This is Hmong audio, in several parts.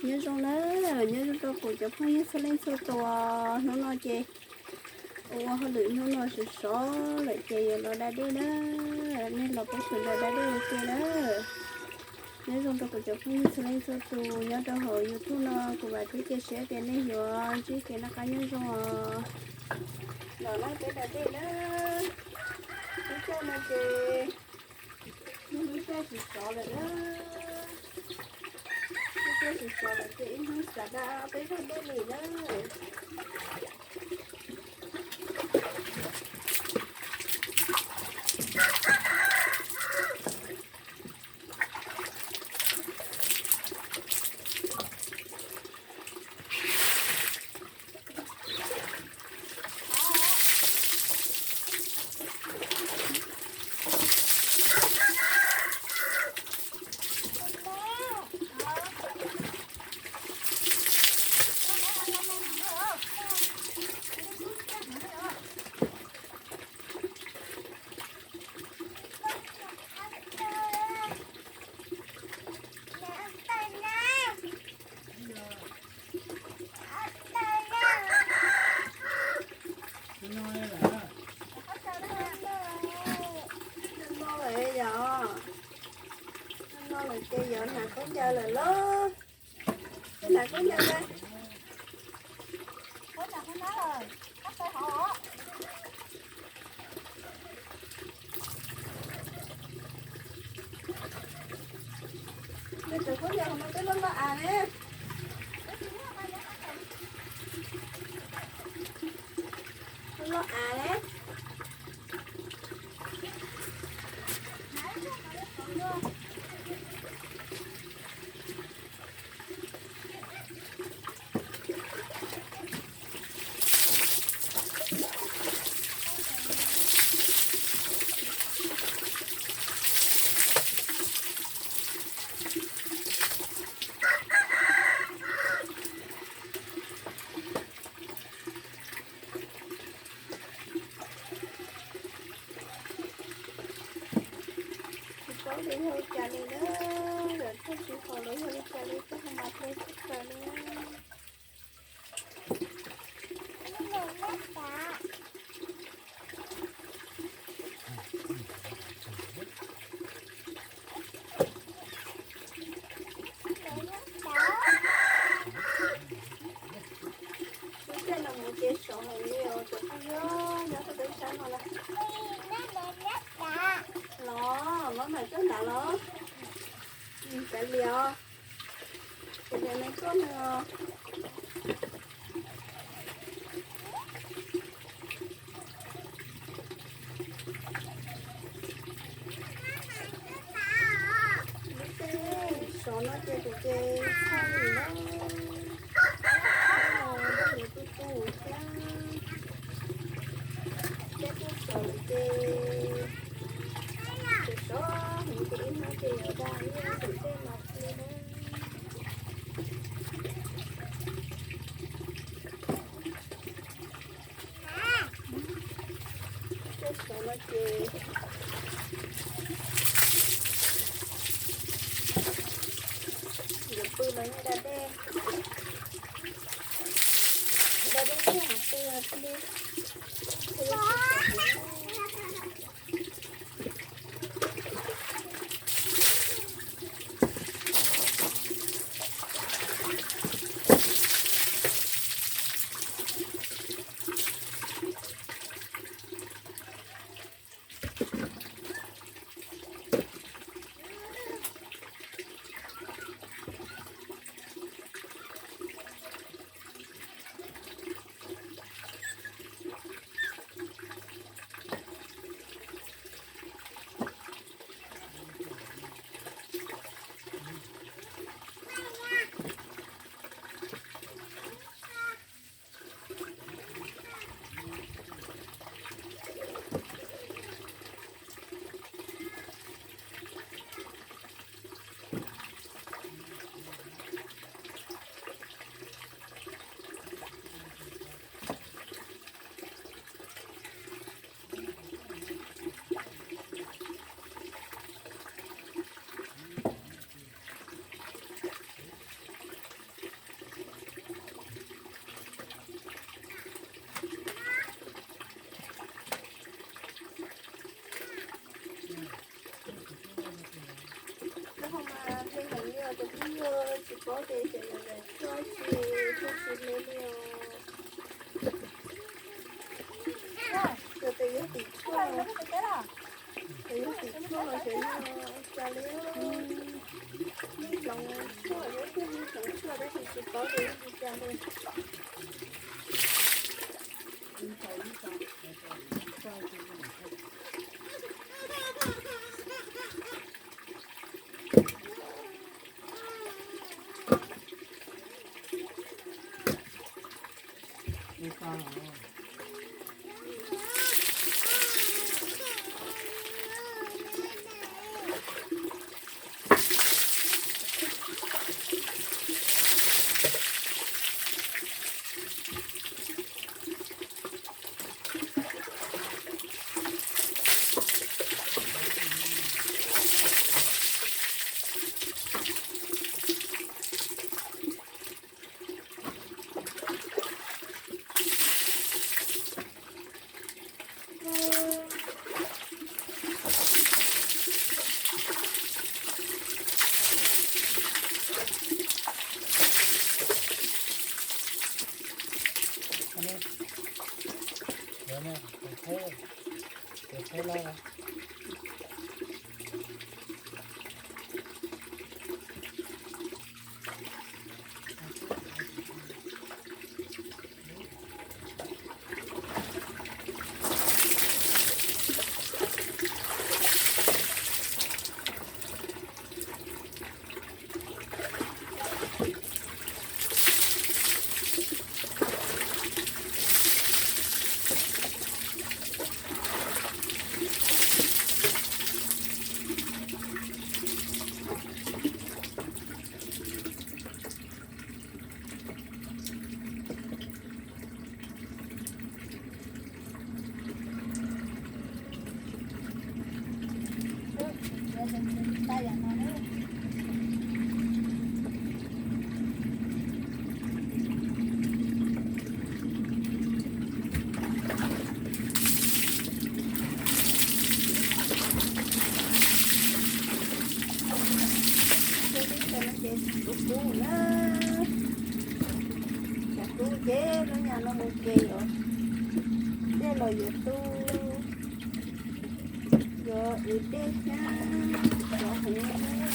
Nyob zoo na, nyob zoo rau kuv cov phooj ywg txhua leej txhua tus. Hnub no ces ua hauj lwm hnub no sov sov lawm ces yuav los da dej na. Nej los peb sawv daws da dej ua ke na. Nyob zoo rau kuv cov phooj ywg txhua leej txhua tus nyob rau hauv YouTube no, kuv vam thiab cia siab tias nej yuav ntsib kev noj qab nyob zoo os. Los na peb da dej na. Lub caij no ces lub caij tsis sov lawm na. Lub caij tsis sov lawm ces ib hnub xav da peb zog dej li na. No lawm yog, no lawm ces yuav hnav khaub ncaws lawm lauj. Hnav khaub ncaws. Nws tseem khaub ncaws hauv no twb loj loj av ne. Loj loj av ne. Tsis paub tias yog li cas li na, lawv thiaj tsis haus los yog li cas li, tej no mas hle tshaj plaws li. Lub caij no mus ces sov heev li os cov phooj ywg, nyob rau peb sab no na. Los, mab mam coj nrad los. Kav liam os, kuv niam me koj nws os. Lub caij sov no ces kuv ces txhaj li na. Dej tu tu thiab, dej tuaj txog lawm ces, ces sov heev ces ib hnub ces yuav da ib lub ntawm dej mas li na. Tej sov no ces yuav pw los yeej da dej, da dej thiaj pw li. Paub tias xyov yus zam tshuaj tsis, tshuaj tsis hle li os. Yog tus yog tim tshuaj, tus yog tim tshuaj los xyov yog cas li. Yeej hloov tshuaj, yus twb yeej hloov tshuaj tab sis tsis paub tias yog li cas li. Ces kub kub na, cas kub ces lub nyam no mus ces yuav dej los yuav tu, yuav ib dej thiab yuav heev.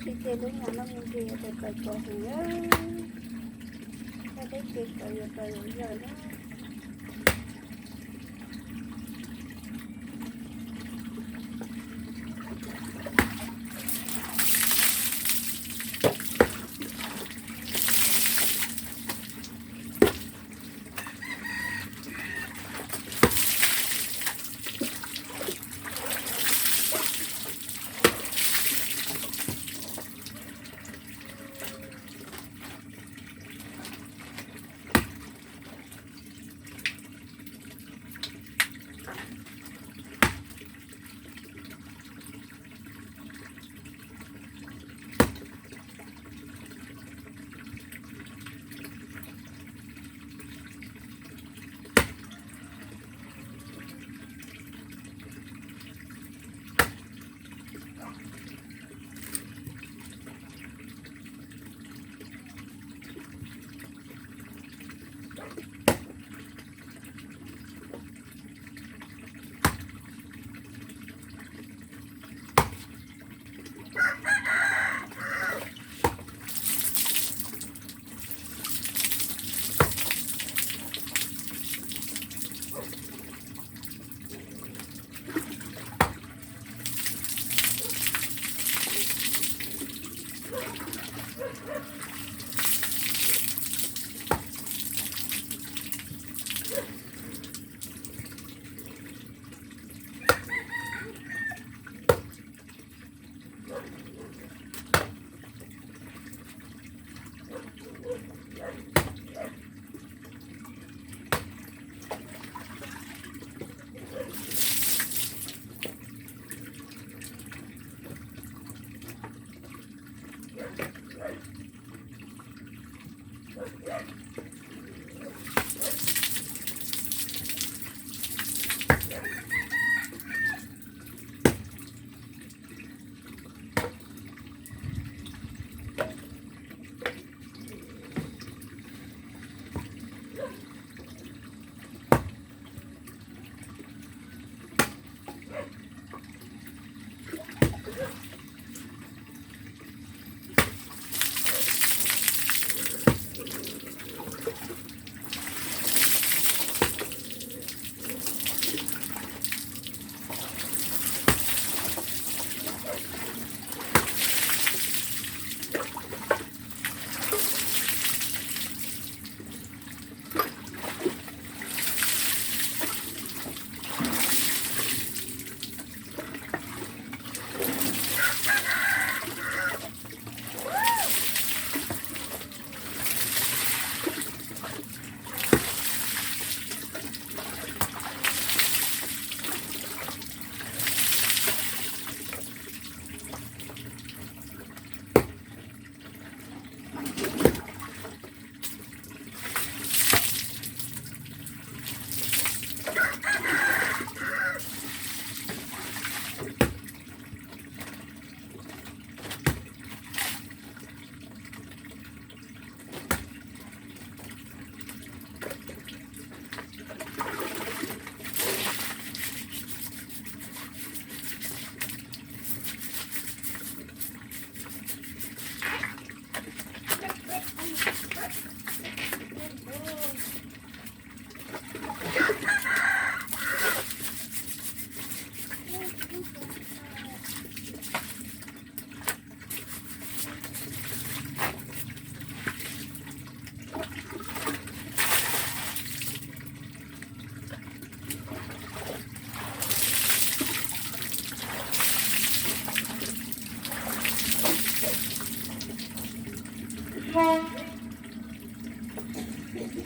Tsis ces lub nyam no mus nrhiav yuav tau kawm txom heev na. Tau teb ces kawm yuav kawm yuav yawm na.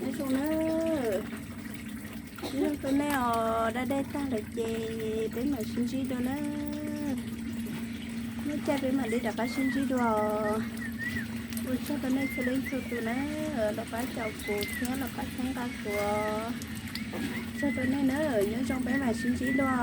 Nyob zoo na, nyob zoo rau nej os, da dej tag lawm ces peb mam sib ntsib dua na. Muaj caij peb mam li rov qab sib ntsib dua. Ua tsaug rau nej txhua leej txhua tus na, los pab caum kuv thiab los pab txhawb nqa kuv. Tsaug rau nej na, nyob zoo peb mam sib ntsib dua.